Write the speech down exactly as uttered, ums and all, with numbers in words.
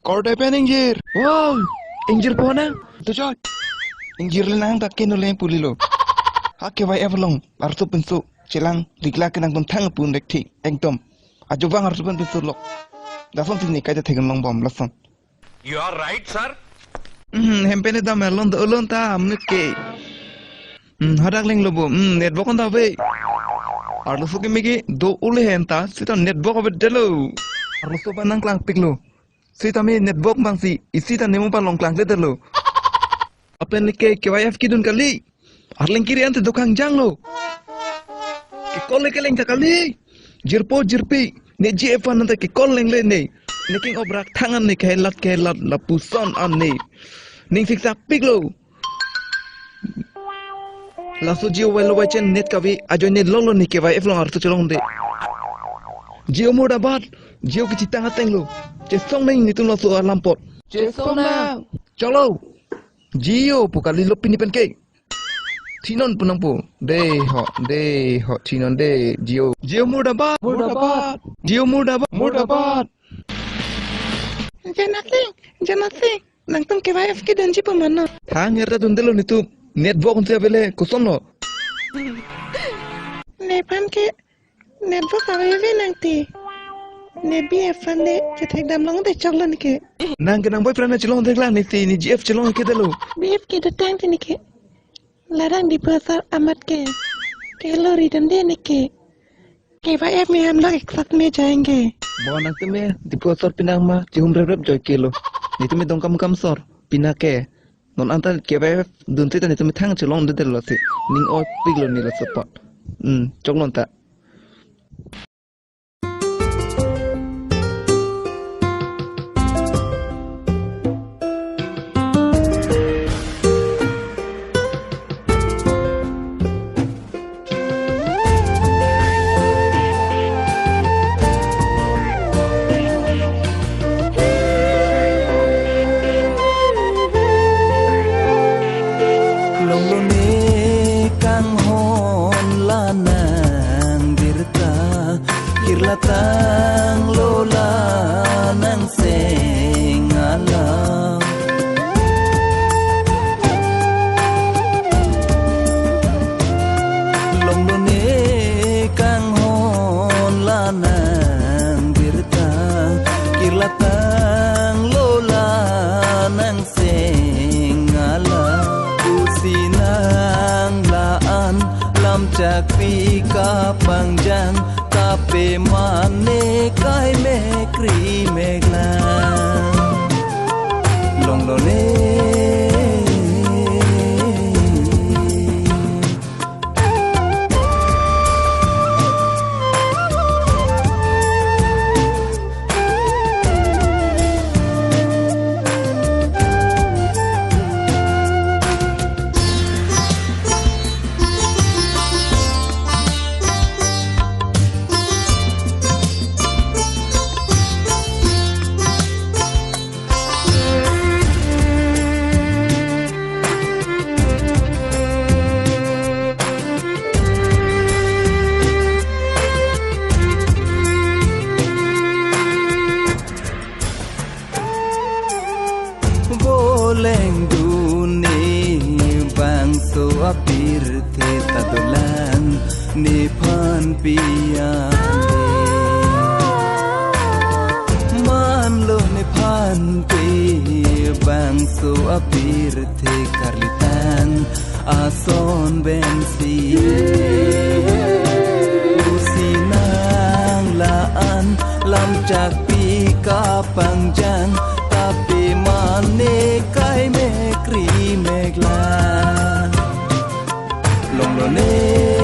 Kordai pen ingjir. Wow, ingjirpo nang? To choi. Ingjirle nang ta keno le pulilo. Ha K Y F along arso pinso chelang likla ke nangtum thang pun dek thi. Ekdom. Ajo vang arso pen pinso lok. Lason si ne kaita theklong bom lason. You are right, sir. Hmm, hem pen dam alon do alon ta amne ke. Hmm, hadak lenglo bo. Hmm, network on ta ave. Arloso ke mege do ule hen ta, sita network ave delo. Arloso ba nangklangpiklo. Sitame network bang si, isi ta nemu palong klangkle delo. Lapen ne ke K Y F kedun kali. Arleng kiri ante dokang janglo. Ke call le keleng ta kali. Jirpo jirpi. Ne G F an ante ke call lengle ne. Ne king obrak thangan ne kelat kelat lapuson an ne. Ning siksa piklo. Laso Jio welo wai chen net kave ajoine lolo ne K Y F along arso cholongde. Jio murdabad, Jio kachitang atenglo. Chesong nang netum laso alam apot. Chesong nang. Cholo. Jio pu kalilo pini pen ke. Thinon pu nangpo. De ho, de ho, thinon de, Jio. Jio murdabad. Murdabad. Jio murdabad. Murdabad. Janasing, Janasing. Nangtum K Y F kedunji pu mano. Thang er ta dundelo netum. Network unse avele, kosonlo? Nephan ke network ave ave nang ti. Ne B F an de, chethek damlong de choklo ne ke. Nang ke nang boyfriend na chelong dekla ne ti, ne G F chelong ke delo. B F kedo tang ti ne ke. Larang Diphu asor amat ke. Kelo ridam de ne ke. K Y F में हम लोग एक साथ में जाएंगे। Bo nangtum me Diphu asor pinang ma chihum rep rep joi kelo. Netum me Dongkamukam asor pina ke. Non anta K Y F dunte ta netum me thang chelong de delo si. Ning oi piklo ne laso apot. Hmm, choklo ta. Longlo ne kanghon la nang birta, kirla tanglo la nang seng alam. Longlo ne kanghon la nang birta, kirla tanglo la nang seng alam. Pusi nang la-an lam chakpi kapangjang, kape mane kai mekri meklang. Longlo ne. Boleng duni bangso apirthe ta dolang nephan pian. Manlo nephan pi bangso apirthe karlitang ason bensi. Pusi nang la-an lam chakpi kapangjang, kape mane kai mekri meklang. Longlo ne.